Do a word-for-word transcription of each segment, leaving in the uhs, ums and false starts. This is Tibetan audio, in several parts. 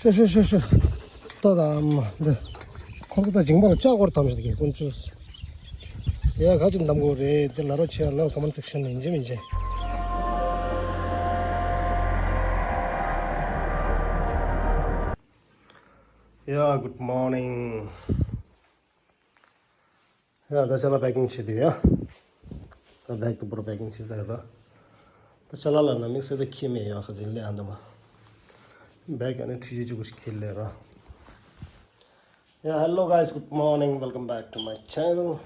ཤོ་ཤོ་ཤོ་ཤོ། ཏོ་དང་འདི། ཁོ་ཚོ་ད་སྦྱིན་པ་ལ་ལྕགས་སྒོར་ཐམས་ཅད་ཀྱི་ཀུན་སྤྱོད། ཡ་ག་ཅིག་འདམ་དགོས་རེད་དེ་ལ་རོ་ཆེ་ལ་ཀོ་མེན་སེག་ཤན་ལ་ཡིན་གཅིག་མིན་གཅིག Yeah, good morning. ཡ་ད་ཅ་ལག་པེ་ཀིང་བྱེད་དུས་ཡ། ད་བེག་དུ་པོར་པེ་ཀིང་བྱེད་ས་རེད་པ། ད་ཅ་ལག་ལ་ན་དམིགས་བསལ་ད་ཁྱི་མེད་ཡ་ཁ་ཅིག་ལས་ཨ་འདམ། བེག་ཨ་ནི་ཁྲི་ཅི་ཅི་གུ་ཞིག་ཁྱེར་ལས་ར། Yeah, hello guys, good morning, welcome back to my channel.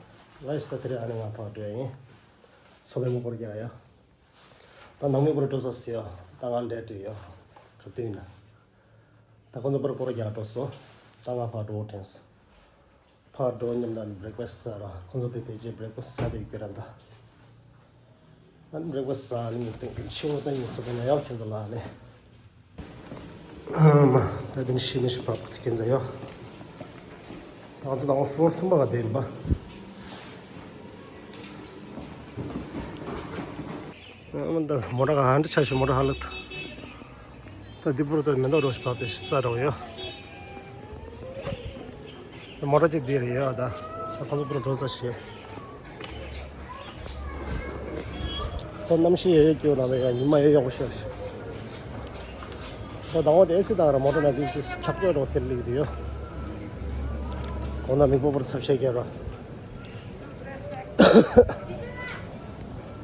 Guys, ད་དེ་རིང་ཨ་ནི་ང་ཕར་འགྲོ་ཡ་ཡིན། མཚོ་པདྨ་སྐོར་རྒྱག་ཡ། ད་ནང་མི་པོར་འགྲོ་ས་ཟེར་ཡ། ད་ང་ལས་འགྲོ་ཡ། ག་དུས་ན། ད་ཁོང་ཚོ་པར་སྐོར་རྒྱག་འགྲོ་སོང་། ད་ང་ཕར་འགྲོ་དྲན་སོང་། ཕར་འགྲོ་མཉམ་དུ་བྷི་རེག་ཕ་སི་ཟ་ར། ཁོང་ཚོ་པའི་ཕལ་ཆེར་བྷི་རེག་ཕ་སི་ཟ་དེ་ཡོད་ཀྱི་ར་ད། ཨ་ནི་བྷི་རེག་ཕ་སི་ཟ་ནི་ངས་ཏིང་ཏིང་ཤོག་ད་ཡིན་སོ་པ་ན་ཡག་ཁྱེད་ཚོ་ལ་ནི། ཨ་མ་ད་དེ་ནི་ཤི་མི་ཤི་བབ་ཁྱེད་ཚོ་ཡོ། ད་ང་ཚོ་ད་ང་ཕོར་གསུམ་པ་ག་དེ་ཡིན་པ། ཨ་མ་ད་མོ་ཊ་ག་ཧན་ཏྲ་ཆ་ཤི་མོ་ཊ་ཧ་ལག་ད། ད་འདི་པུར་ད་མེ་ཏོག་རོ་ཞིག་བབས་ཏེ་ཤི་ས་འགྲོ་ཡོད། མོ་ཊ་གཅིག་འདི་རེད་ཡོད་ད། ད་ཁོང་ཚོ་པུར་འགྲོ་ས་ཞེས། ད་གནམ་གཤིས་ཡོད་ཡོད་སྐྱོ་ན་ད་ཡ་ཉི་མ་ཡོད་ཡག་པོ་ཤར་ཞིག་ད་དང་པོ་དེ་ཨེ་སི་དང་ར་མོ་ཊ་ན་དེ་ཁྱག་སྐྱོ་རོ་ཁེལ་ལིག་རེད་ཡོད། གོང་ན་མི་པོ་པུར་ཚབ་བྱེད་ཀྱི་ར།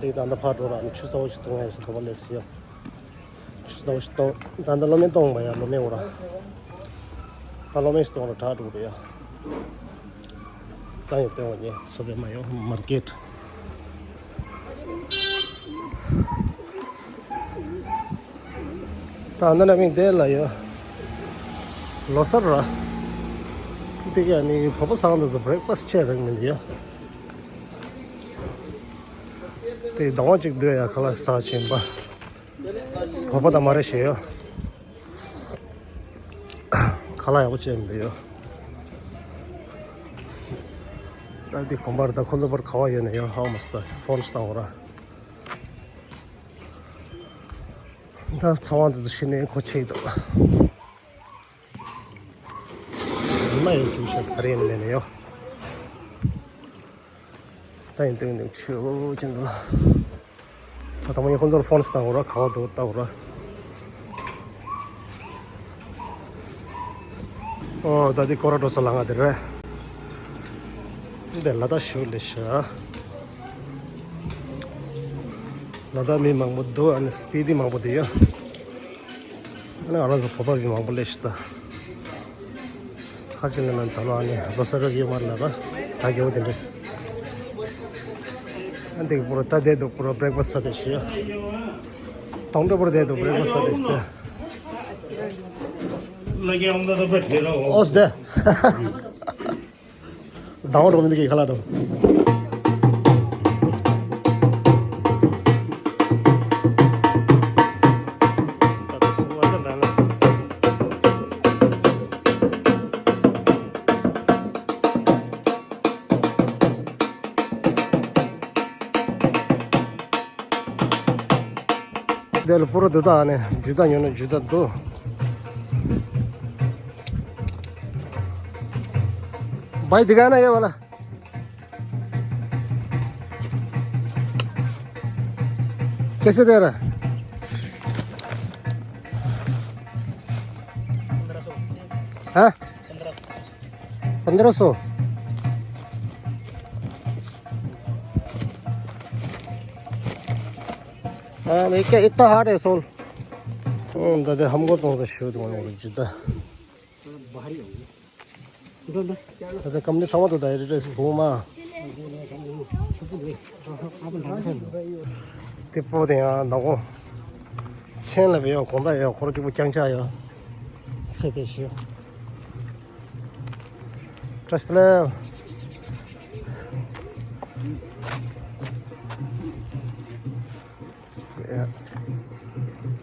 དེ་ད་ད་ཕར་འགྲོ་ར་ནི་ཆུ་ཚ་བོ་ཞིག་གཏོང་ཡ་ཞིག་ཐོབ་པ་ལས་སུ་ཡོད། ཞིག་གཏོང་ཞིག་གཏོང་། ད་ད་ལོ་མེ་གཏོང་མ་ཡ་ལོ་མེ་འོ་ར། ད་ལོ་མེ་ཞིག་གཏོང་ར་དྲག་འགྲོ་རེ་ཡ། ད་ཡོད་གཏོང་བ་ཉེ་སོ་པའི་མ་ཡོང་མར་ཀེཊ། ད་ད་ན་མིང་དེ་ལ་ཡོད། ལོ་སར་ར། དེ་ག་ནི་བོད་པ་ཚང་འདི་ཚོ་བྷི་རེག་ཕ་སི་ཆེ་རིང་མིན་ཡོད། དེ་སྡོང་བོ་གཅིག་སྡོད་ཡ་ཁ་ལག་ཟ་ཆེན་པ། བོད་པ་དང་མ་རེད་ཞེས་ཡོད། ཁ་ལག་ཡག་པོ་བྱས་མི་འདུག་ཡོད། ད་དེ་གོམ་པར་ད་ཁོ་ཚོ་པར་ག་བ་ཡོད་ན་ཡོད་ཧ་མ་སི་ད་ཕོན་སི་བཏང་བ་ར། ད་ཚོང་བ་འདི་ཚོ་ཤི་ནས་ཁོ་ཆེ་འདུག་མ་ཡོད་ཀྱི་ཤ་ག་རེ་ཡིན་མེད་ནས་ཡོད། ད་ཡིན་དུས་ནས་ཆུ་ཁྱེད་ཚོ་ལ། ད་དང་པོ་ཡིན་ཁོང་ཚོར་ཕོན་སི་བཏང་བ་ར་ག་བ་འགྲོ་བལྟ་བ་ར། ཨོ་ད་འདི་སྐོར་ར་འགྲོ་ས་ལ་ང་འདི་རེད། འདི་ལ་དྭགས་ཞུ་ལེ་ཤ། ལ་དྭགས་མི་མང་པོ་འདུག་ཨ་ནི་སི་པི་ཏི་མང་པོ་འདུག་ཡ། ཨ་ནི་ང་རང་ཚོ་བོད་པ་མི་མང་པོ་སླེབས་ཤག་ད། ཁ་ཅིག་ལ་ན་ད་ལོ་ཨ་ནི་རོ་ས་ར་ཡོད་མ་རེད་ལ་ར་ད་རྒྱལ་པོ་དེ་འདྲ། ཨ་འདི་གི་པུ་ར་ད་བསྡད་འདུག་པུ་ར་བྷི་རེག་ཕ་སི་ས་དེ་ཞུ་ཡ། དང་པོ་པུ་ར་བསྡད་འདུག་བྷི་རེག་ཕ་སི་ས་དེ་ཞུ་ད། ཨོ་སི་དེ། ཟླ་བ་རོགས་མི་འདུག་གི་ཁ་ལག་འགྲོ། དེ་ལ་པུ་ར་འདུག་ད་ཨ་ནི་ཇུ་ད་ཉོ་ན་ཇུ་ད་འདུག भाई दिखाना ये वाला। कैसे दे रहा है? हाँ? पंद्रह सौ। हाँ, मैं क्या इतना हार्ड है सोल? ད་དེ་ཧམ་གོ་ཙོང་ད་ཤོད་དུ་མ་ཡོང་རུ་ཇི་ད། ད་དེ་ཀམ་ནི་ཚང་མ་དུ་ད་རི་རེ་སུ་ཧུ་མ། དེ་པོ་དེ་ཡང་ནག་པོ། མཚན་ལ་བེ་ཡོ་གོང་ད་ཡོ་ཁོ་ར་གཅིག་པུ་རྐྱང་ཆག་ཡོ། ཚེ་དེ་ཤི། Trust level.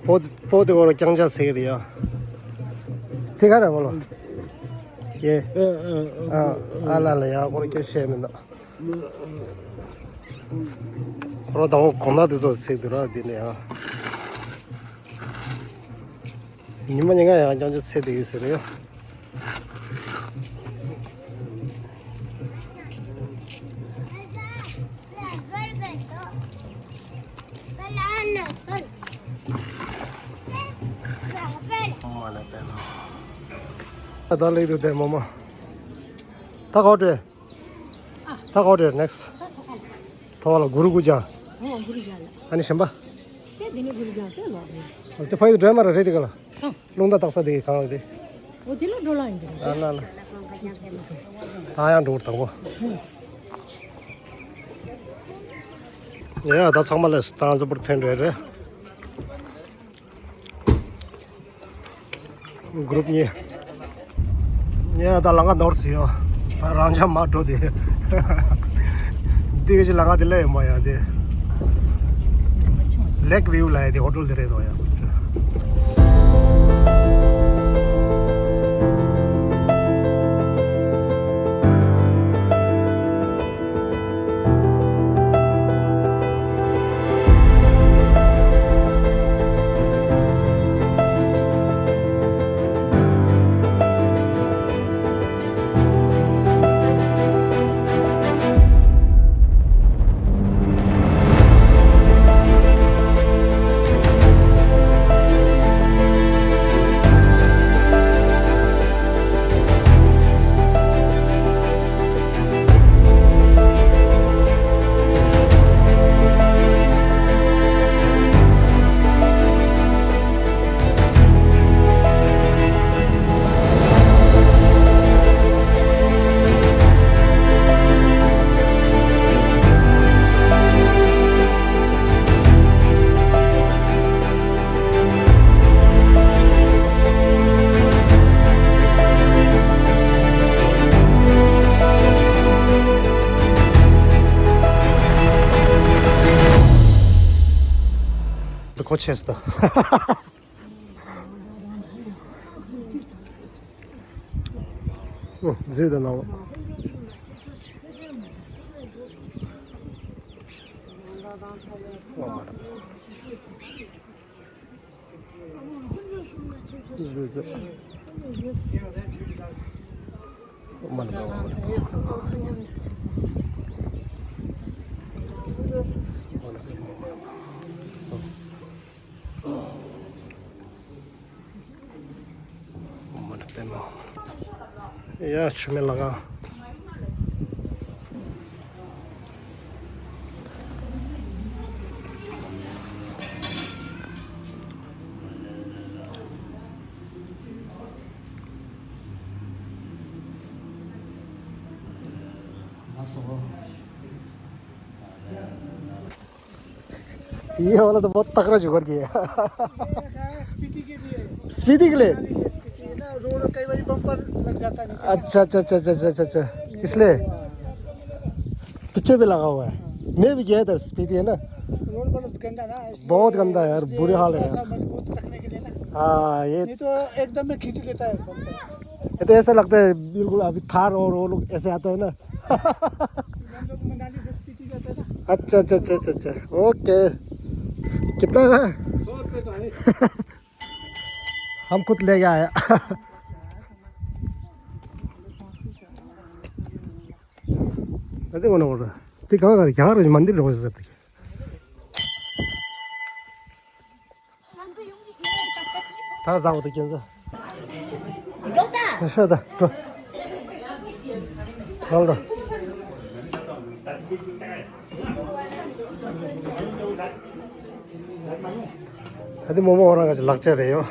པོ་པོ་དེ་ཁོ་ར་རྐྱང་ཆག་ཟེར་གི་རེད་ཡ། དེ་ག་ར་བོ་ལོ། ཡེ། ཨ་ཨ་ལ་ལ་ཡ་ཁོ་ར་སྐད་བཤད་མི་འདུག་ཁོ་ར་དང་པོ་གོང་ན་དེ་ཚོ་ཟེར་འདུག་ར་དེ་ནས་ཡ། ཉི་མ་ཉིན་གང་ཡང་རྐྱང་རྐྱང་ཚེ་བསྡད་ཡོད་ཟེར་ཡོད། ད་ལེགས་འདུག་དེ་མོ་མོ། ད་གོ་དྲེ། ད་གོ་དྲེ་next། ཐོ་བ་ལ་གུ་རུ་གུ་ཇ། ཨོ་གུ་རུ་ཇ་ལ། ཨ་ནི་གཞན་པ། དེ་དེ་ནི་གུ་རུ་ཇ་དེ་ལོག་རེད། དེ་ཕ་ཡུལ་འགྲོ་ཡ་མ་ར་རེད་དེ་ག་ལ། རླུང་རྟ་བཏགས་ས་དེ་གང་རེད་དེ། འོ་དེ་ལ་འགྲོ་ལ་ཡིན་དེ། ཨ་ལ་ལ། ད་ཡང་འགྲོ་བར་དང་པོ། ཡ་ད་ཚང་མ་ལ་སྟངས་ཟབ་པོར་ཕན་འགྲོ་ཡ་རེད། གུ་རུབ་གཉིས། ངས་ད་ལམ་ཁ་ནོར་སོང་ཡོད། ད་རང་འཇགས་མར་འགྲོ་དེ། འདི་ག་ཅིག་ལམ་ཁ་དེ་སླེབས་ཡོད་མ་ཡ་དེ། Lake View ལབ་ཡ་དེ་ཧོ་ཊེལ་དེ་རེད་དོ་ཡ། ཁོ་ཆེས་ད། ཨུ་ཟེར་ད་ནང་། ཡ་ཆུ་མེད་ལ་གང་། ये वाला तो बहुत तगड़ा जुगाड़ किया। स्पीति के लिए। स्पीति के लिए? स्पीति ना, रोड कई बार बम्पर लग जाता है नीचे। अच्छा, अच्छा, अच्छा, अच्छा, अच्छा, अच्छा। इसलिए पीछे भी लगा हुआ है। मैं भी गया था, स्पीति है ना। रोड बहुत गंदा ना, इसलिए बहुत गंदा है यार, इसलिए बुरे हाल है यार। थोड़ा सा मजबूत रखने के लिए ना। हाँ, ये नहीं तो एकदम में खींच लेता है बम्पर। ये तो ऐसा लगता है बिल्कुल अभी थार और वो लोग ऐसे आता है ना। हम लोग मनाली से स्पीति जाता है ना। अच्छा, अच्छा, अच्छा, अच्छा, अच्छा। ओके। कितना है? सौ रुपये तो है। हम खुद लेके आया। अरे वो ना बोल रहा। ते कहाँ का क्या मंदिर रोज जाते। ད་ཟ་འོ་ད་ཁྱེད་ཚོ། ཤ་ད་འགྲོ། ཧང་འགྲོ། ད་དེ་མོ་མོ་ཧོ་རང་ག་ཅི་ལག་ཆ་རེད་ཡོ། ས་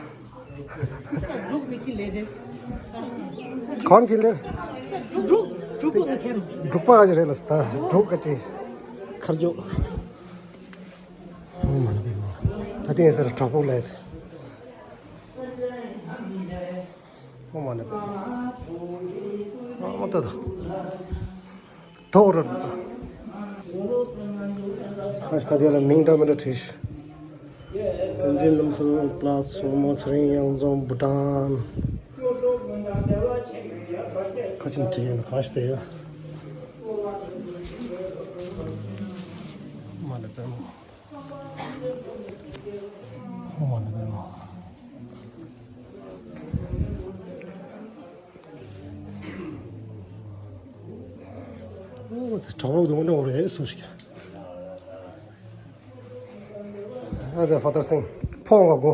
འབྲུག་ནི་ཁྱི་ལེ་རེད། གོན་ཁྱི་ལེ། ས་འབྲུག་འབྲུག་པོ་ནི་ཁྱེར། འབྲུག་པ་ག་ཅི་རེད་ལ་ས་ད་འབྲུག་ག་ཅི་ཁར་རྒྱུག་ཨོ་མ་ན་པའི་མོ། ད་ལྟའི་སར་དྲག་པོ་ལས། ཨོ་མ་ན་པའི་མོ། ཨོ་ཏོ་ཏོ། ཐོག་ར། ཁ་ཤས་ད་དེ་ལ་མིང་འདྲ་མི་འདྲ་བྲིས། བསྟན་འཛིན་རྣམ་གསུམ་པ་ལ་སོགས་མོ་ཚེ་རིང་གཡང་འཛོམས་བུ་ཊན། ཁ་ཆེན་བྲིས་ཡོད་ན་ཁ་ཤས་དེ་ཡོད། མ་ལ་པའི་མོ། ཨོ་མ་ལ་པའི་མོ། དྲག་པོ་དུ་འོང་འགྲོ་རེད་སུ་ཞིག་ཨ་ད་ཕ་ཏར་སིང་ཕོ་བ་གོ།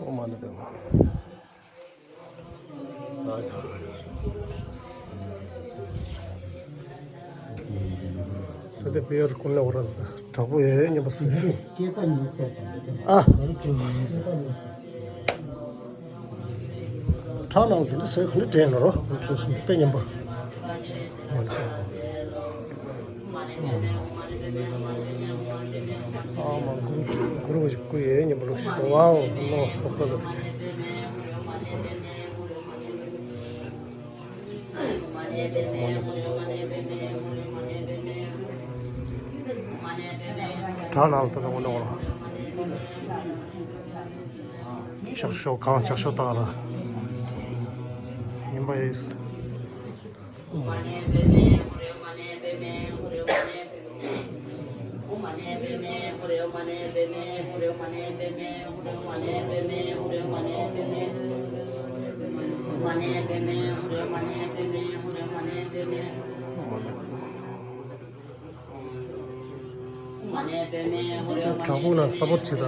ཨོ་མ་ནི་པེ་མ། ད་དེ་པེ་ཡར་ཀུན་ལ་བ་ར་ད་དྲག་པོ་ཡོད་ཡོད་སྙམ་པ་སུ་ཞུ། ཨ། ཁྲག་ནང་དེ་འདྲ་སོས་ཁ་ནི་དྲན་ནོ་རོ་ཁོ་ཚོ་སུ་དཔེ་ཉམས་པ། ཨ་མ་གུ་རུ་གུ་རུ་བ་ཞིག་སྐུ་ཡོད་སྙམ་པ་ལོ་ཤི་ཝའོ་ལོ་ཏོག་ཏོ་ལོ་སི་ཀེ། དྲག་ནང་ལ་ད་དང་པོ་ནོར་ལ། ལྕགས་ཤོག་གང་ལྕགས་ཤོག་བཏང་ལ། ཡིན་པ་ཡིན། དྲག་པོ་ལ་ས་བོ་ཅི་ར།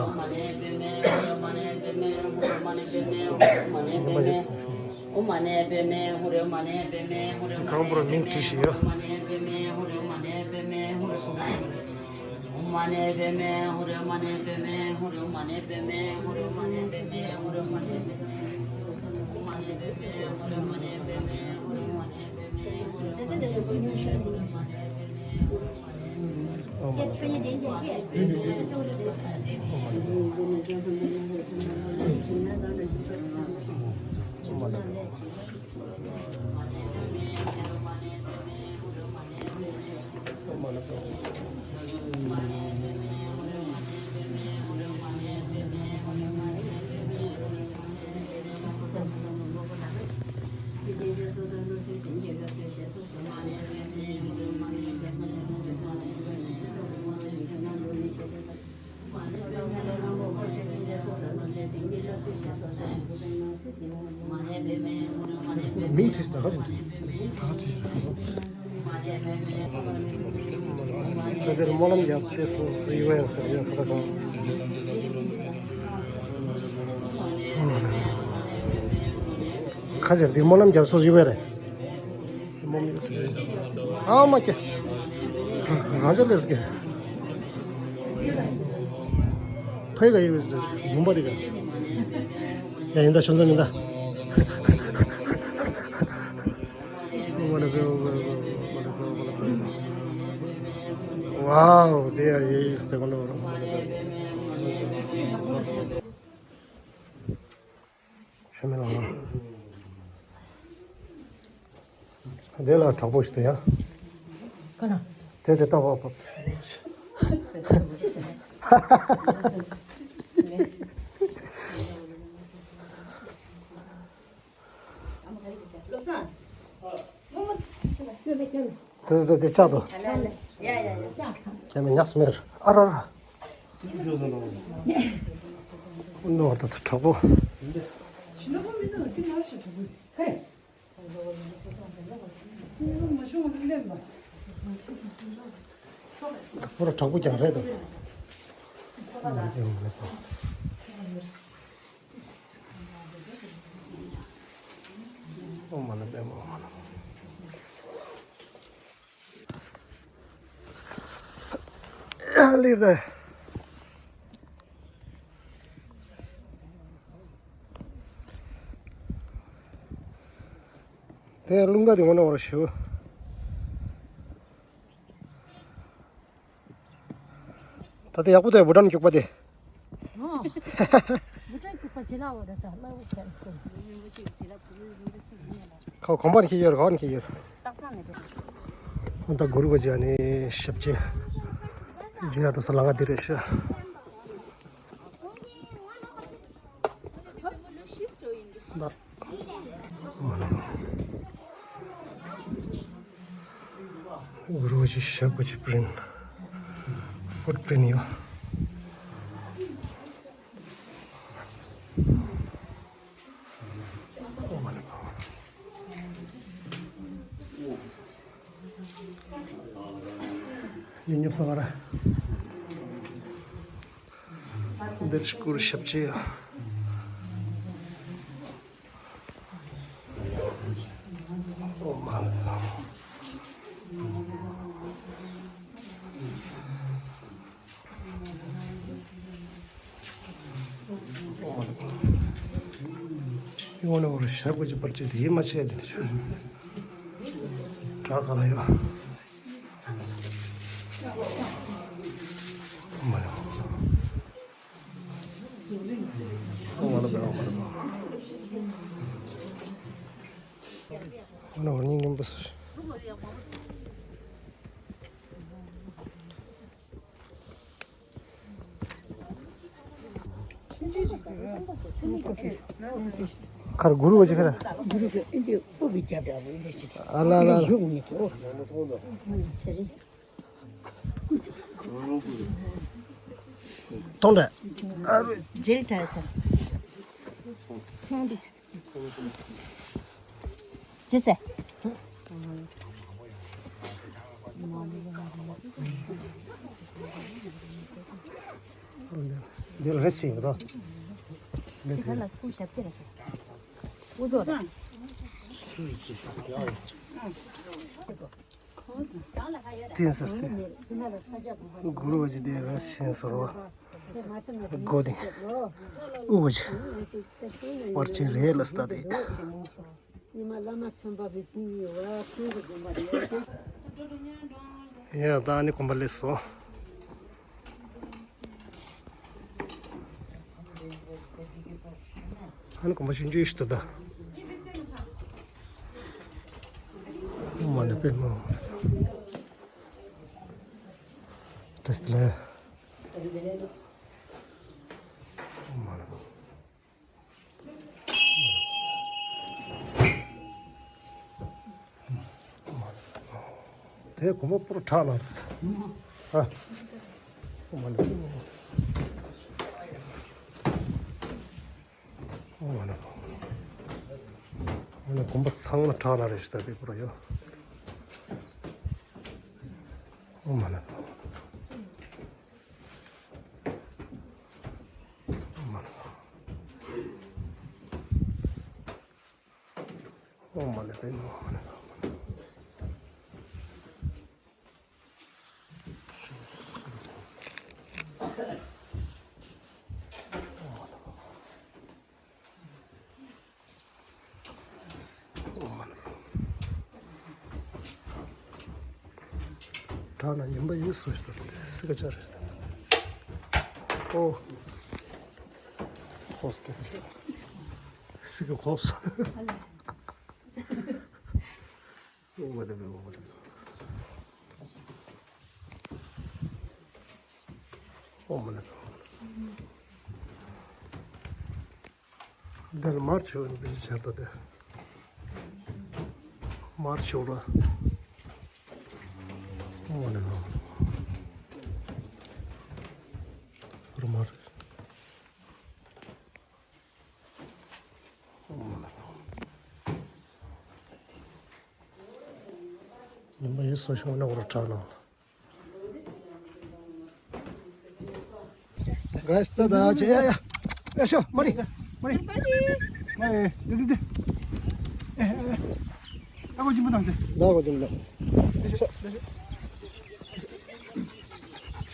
ཨོ་མ་ནེ་པེ་མེ་ཧུ་རེ་ཨོ་མ་ནེ་པེ་མེ་ཧུ་རེ་ཨོ་མ་ནེ་པེ་མེ་ཧུ་རེ་ཨོ་མ་ནེ་པེ་མེ་ཧུ་རེ་ཨོ་མ་ནེ་པེ་མེ་ཧུ་རེ་ཨོ་མ་ནེ་པེ་མེ་ཧུ་རེ་ཨོ་མ་ནེ་པེ་མེ་ཧུ་རེ་ཨོ་མ་ནེ་པེ་མེ་ཧུ་རེ་ཨོ་མ་ནེ་པེ་མེ་ཧུ་རེ་ཨོ་མ་ནེ་པེ་མེ་ཧུ་རེ་ཨོ་མ་ནེ་པེ་མེ་ཧུ་རེ་ཨོ་མ་ནེ་པེ་མེ་ཧུ་རེ་ཨོ་མ་ནེ་པེ་མེ། མིང་བྲིས་ད་ག་རེ་འདུག་ད་ག་ཅི་ད་དེར་སྨོན་ལམ་རྒྱབ་སྟེ་སོ་སོ་ཡོད་ཡ་ཟེར་ཡོད་ཁ་ད་གང་ཁ་ཟེར་དེ་སྨོན་ལམ་རྒྱབ་སོ་སོ་ཡོད་རེད། ཨ་མ་ཀྱེ། རང་ཅག་ལས་ཀྱེ། ཕའི་ག་ཡོད་ཟེར་མུན་པ་དེ་ག་ཡ་ཡིན་ད་ཆོན་ཚ་མིན་ད། ཝའོ་དེ་ཡ་ཡེ་ཡིས་དེ་གོ་ལོ། ཆོས་མེད་ལགས། དེ་ལ་དྲག་པོ་ཞིག་ཏུ་ཡ། ཀ་ན། དེ་དེ་ལྟ་བ་པོ། བློ་བཟང་། དེ་དེ་དེ་ལྕགས་དོ། ཡ་ཡ་ཡ། ཁྱེད་མི་ཉག་སྨེར་ཨ་ར་ར། ནོར་ད་དྲག་པོ། ཕོ་ར་དྲག་པོ་ཀྱང་རེད་དོ། ཨོ་མ་ན་པད་མ། ཨོ་མ་ན། Leave there. དེ་རླུང་རྟ་དེ་ངོ་ན་བར་ཞུ། ད་ལྟ་ཡག་པོ་འདུག་བུ་ཊན་རྒྱུག་པ་དེ། ཨོ། བུ་ཊན་རྒྱུག་པ་ཇི་ལ་བ་རེད་ད་ལ་བུ་ཊན་རྒྱུག་ཁ་གོམ་པ་ནི་ཁྱེར་ཡོད་རེད་ག་བ་ནི་ཁྱེར་ཡོད་རེད། སྟག་ཚང་ནས་རེད། ད་གུ་རུ་གོ་ཇི་ཨ་ནི་ཞབས་ཕྱི་ཇི་ཡ་འགྲོ་ས་ལ་ང་འདི་རེད་ཤག་ད། གུ་རུ་གོ་ཇི་ཞབས་གོ་ཇི་པྲིན། ཕུཊ་པྲིན་ཡོད། ཨོ་མ་ནི་པ་མ་ནི། ཉོབ་སོང་ང་ར། འདིར་སྐུར་ཞབས་ཕྱི་ཡ། ཨོ་མ་ལ། ཡོང་ནས་འོར་ཞབས་ཀྱི་པར་ཆས་དེ་ཡིད་མ་ཆེས་དེ་ནས་བྲག་ག་ལ་ཡོད། ཁར་གུ་རུ་བ་ཅི་ཁར། གུ་རུ་གི་ཨིན་དི་ཨུ་གི་རྒྱབ་ར་བ་ཨིན་དི་ཅི། ཨ་ལ་ལ་ལ། ཡོང་ནི་གི་ཨོ། ཏོང་ཏྲ། ཨ་རུ། ཇིལ་ཏྲ་ས། ཅི་ཟེར། འདི་ལ་རེ་ཞིག་རོ། འདི་ལ་སྐུ་ཞབས་ཅི་ལ་ཟེར། འུ་ཚོ་ར། ཏིན་ཟེར་ཏེ། གུ་རུ་བ་ཇི་དེ་ར་ཤེན་སོར་བ། གོ་དེ། ཨུ་བ་ཇི། བར་ཆེན་རེ་ལ་སྟ་དེ། ཉི་མ་བླ་མ་ཚན་པ་བི་ཚིན་ཡི་བ་ཚུན་གི་དགོན་པ་རེད། ཡ་ད་ནི་གོམ་པ་ལས་སོ། ཨ་ནི་གོམ་པ་ཤིན་ཅུ་ཡི་ཤི་ཏོ་ད། མ་ནི་པེ་མོ། ཏེ་སི་ལེ། མ་ནི། དེ་གོམ་པ་པུར་ཁྲག་ལ། ཨ། མ་ནི། ཨོ་མ་ན། ཨོ་ན་གོམ་པ་ཚང་མ་བྲག་ལ་རེ་ཞིག་ད་དེ་པུ་ར་ཡོད། ཨོ་མ་ན། ཨོ་མ་ན། ཨོ་མ་ན་པེ་ནོ་མ་ན། ད་ན་ཉིན་པ་ཡིན་སུ་ཞིག་ད་སི་ཀ་ཅར་ཞིག་ད། ཨོ། ཁོས་ཀྱི་སི་ཀ་ཁོས། ཨོ་མ་ལེ་ཨོ་མ་ལེ། ཨོ་མ་ལེ། འདིར་མར་ཆུ་འདི་ཆར་དུ་དེ། མར་ཆུ་ར། ཨོ་མ་ལེ་ཨོ་མ་ལེ། ར་མར། ཉིན་པ་ཡིན་སོ་ཤོང་ན་འོར་གྲགས་ན། ག་སྟ་ད་ཅེ་ཡ་ཡ། ཡ་ཤོ་མ་རི། མ་རི། མ་རི། འདི་འདི་འདི། ཨེ་ཨེ་ཨེ། ཨ་གོ་ཅིམ་པོ་དང་དེ། ད་གོ་ཅིམ་པོ།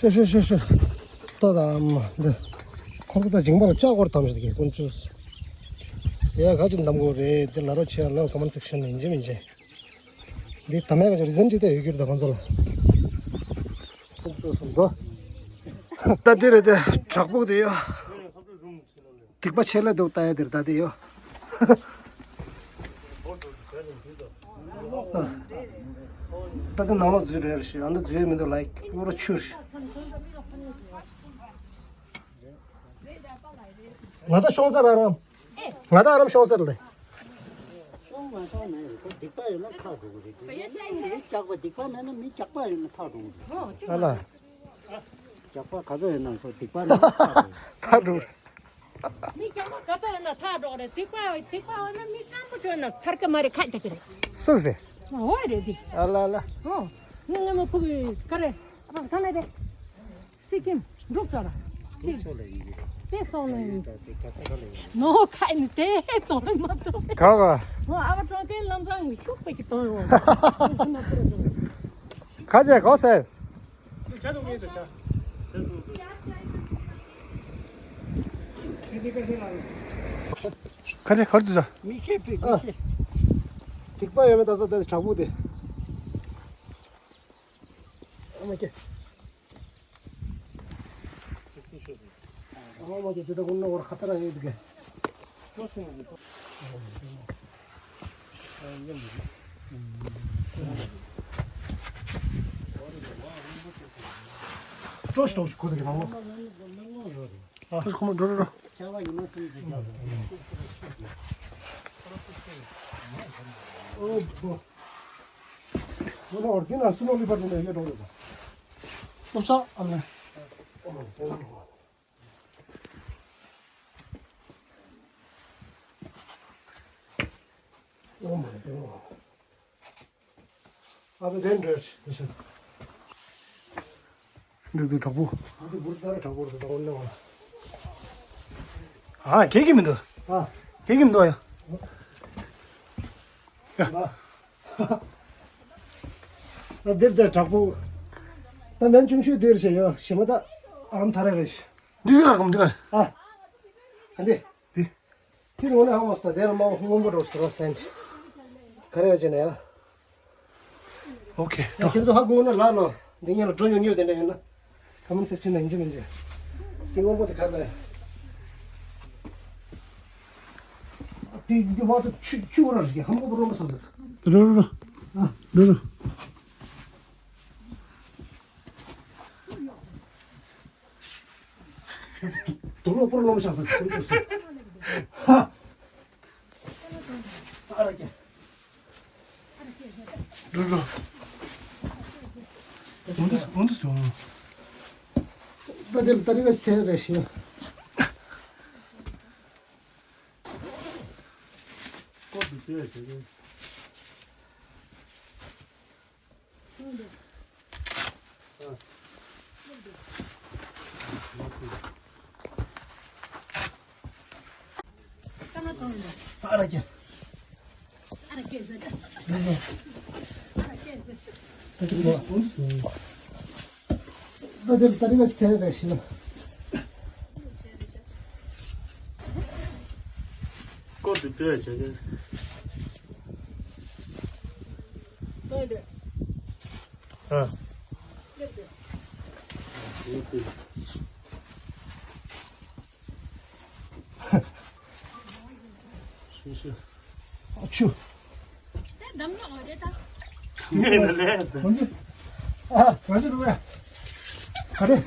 ཤོ་ཤོ་ཤོ་ཤོ། ཏོ་ད་མ་འདི། ཁོང་ཚོ་ད་སྦྱིན་པ་ལ་ལྕགས་སྒོར་དམ་ཞིག་གི་ཀུན་སྤྱོད། ཡ་ག་ཅིག་འདམ་གོ་རེད་འདི་ལ་རོ་ཆེ་ལ་ཀོ་མན་སེག་ཤན་ནས་ཡིན་གཅིག་མིན་གཅིག་འདི་ད་མེད་ག་ཅིག་རི་ཟན་ཅིག་ད་ཡོད་ཀྱི་རེད་ད་ཁོང་ཚོ་ལ། ཀུན་སྤྱོད་སུ་འདུག་ད་འདི་རེད་དེ་བྲག་ཕུག་དེ་ཡོད། སྡིག་པ་ཆེ་ལ་འདུག་ལྟ་ཡ་དེར་ད་དེ་ཡོད། ད་དེ་ནང་ལོགས་འཛུལ་རེད་ཞེས་ཨ་འདི་འཛུལ་མི་འདུག་ལའིག་པུ་ར་ཆུར། ང་ད་ཤོང་ས་ར་རམ། ང་ད་རམ་ཤོང་ས་ར་ལེ། ཤོང་མ་ཤོང་མེད་རེད་ཁོ་སྡིག་པ་ཡོད་ན་ཁག་འགྲོ་གི་རེད་དེ་མི་སྐྱག་པ་སྡིག་པ་མེད་ན་མི་སྐྱག་པ་ཡོད་ན་ཁག་འགྲོ་གི་རེད། ཨ་ལ། སྐྱག་པ་ག་ཚོད་ཡོད་ན་ཁོ་སྡིག་པ་ན་ཁག་འགྲོ་གི་རེད། ད་འགྲོ། མི་སྐྱག་པ་ག་ཚོད་ཡོད་ན་ཐག་འགྲོ་རེད། སྡིག་པ་སྡིག་པ་ཡོད་ན་མི་སྐམ་པོ་ཅོ་ན་ཐར་གི་མ་རེད་ཁ་རྒྱག་གི་རེད། སུག་སེ། ཨོ་རེད་དེ། ཨ་ལ་ལ། ཨོ། ནི་ནི་མ་ཕུག་ག་རེ། ཨ་གང་ལ་རེད། སི་ཀིམ་འབྲུག་ཅོ་ར། ཅིག་ཕྱོགས་ལ་ཡིན་གྱི་རེད། དེ་སོང་ལ་ཡིན། ད་དེ་ག་ས་ག་ལ་ཡིན། ནོ་ཁ་ནི་དེ་དོ་མ་དོ། ག་ག་ཨ་བ་གྲོང་ཁྱེར་ལམ་སང་མི་ཆུག་པ་གི་དོན་རོ། ཁ་ཆེ་གོ་སེ། ཆ་དུ་མེད་ཟེར་ཆ། ཁ་ཆེ་གར་དུ་ཟ། མི་ཤེས་པའི་མི་ཤེས། སྡིག་པ་ཡོད་མེད་ད་ས་དེ་དྲག་པོ་དེ། ཨ་མ་ཀྱེ། དེ་ད་ཀུན་ནོ་བར་ཁ་ཏ་ར་ཡོད་གི། ཀྲོ་ཤི་ཏོ་ཤི་ཁོ་ད་གི་ནང་ལོ། ཨ་ཁོ་མ་འགྲོ་འགྲོ་འགྲོ། ཨོ་བོ། ཁོ་ན་བར་དེ་ན་སུ་ནོ་ལི་པར་དེ་ན་ཡོད་འགྲོ་འགྲོ། ལོ་ས་ཨ་ལེ། Oh my god. ཨ་ད་དེ་འདྲ་ཞིག་འདུག་འདུག་དྲག་པོ། ཨ་ད་འབུར་ལྟར་དྲག་པོ་རེད་ད་འོ་ན། ཨ་གེ་གི་མི་འདུག་ཨ་གེ་གི་མི་འདུག་ཡ། ཨ་འདིར་ད་དྲག་པོ། ད་མེན་ཆུང་ཤོས་འདིར་བྱས་ཡོད་ཞི་མ་ད་ཨ་རམ་ཐ་རེ་རེད། འདི་ག་རེ་གམ་འདི་ག་རེ། ཨ་ཨ་འདི། འདི། དེ་ནི་འོ་ན་ཧ་མ་སྟ་དེ་ལ་མ་སྔོན་པོ་འགྲོ་སྟོ་སེན་ག་རེ་ཡ་ཅེ་ན་ཡ། ཨོ་ཁེ། ཡ་ཁྱེད་ཚོ་ཧ་གོ་ན་ལ་ལོ། འདི་ངས་ལ་འགྲོ་ཉོ་ཉོ་དེ་འདྲ་ཡོད་ན། ཁ་མན་སེག་ཤན་ན་ཡིན་གྱི་མིན་གྱི། དེ་སྔོན་པོ་དེ་ག་རེ་རེད། དེ་འདི་བ་དུ་ཆུ་ཆུ་བ་ར་རེད་ཧམ་གོ་བ་རོ་མ་ས་ས། རོ་རོ་རོ། ཨ། རོ་རོ། དུག་ལོག་པོར་ལོང་ཤག་ཟེར་ཁོང་ཚོས་ཟེར། ཧ། ཨ་ར་ཀྱེ། རུ་རུ། འོང་དུས་འོང་དུས་འོང་། ད་དེ་ལ་ད་རེས་ཀ་ཟེར་རེ་ཞིག་ཀོ་དུ་ཟེར་ཞིག་ཀོ་དུ་ཏུ་ཡ་བྱ་གི། ཨ། ཨ་ཆུ། ངས་ནི་ལས། ཨ་ག་རེ།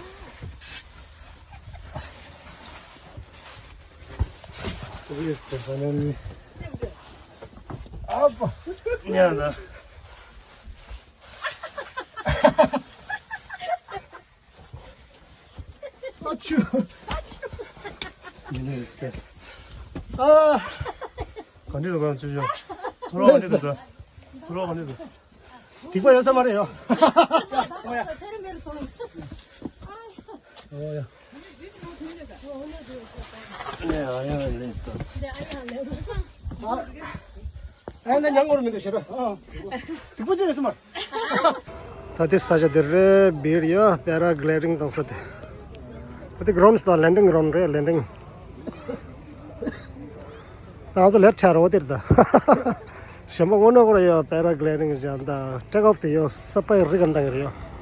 ཨ་པ། ཉལ་ན། ཨ་ཆུ། ཨ། ག་འདྲ་འདུག་ག་ཆུ་ཆུ། ཚོར་བ་ག་འདྲ་འདུག་ཚོར་བ་ག་འདྲ་འདུག་སྡིག་པ་ཡོད་ས་མ་རེད་ཡ། ཨོ་ཡ། ཨ་ཡ་ཡ་ཡ། ཨ་ན་ཉང་ངོར་མི་འདུག་ཤེས་ར། སྡིག་པ་ཅི་རེད་སེམས་མ། ད་དེ་ས་ཆ་དེ་རེད་བིར་ཡ་པེ་ར་གི་ལའི་ཌིང་གཏོང་ས་དེ། ད་དེ་གི་རོན་ད་ལེན་ཌིང་རོན་རེད་ལེན་ཌིང་། ད་ང་ཚོ་ལེབ་ཆ་རོ་དེར་ད། གཞན་པ་སྔོན་ནས་ཁོ་ར་ཡོད་པེ་ར་གི་ལའི་ཌིང་བྱས་ད་ཊེག་ཨོཕ་དེ་ཡོད་ས་པའི་རི་གམ་བཏང་གི་རེད་ཡོད།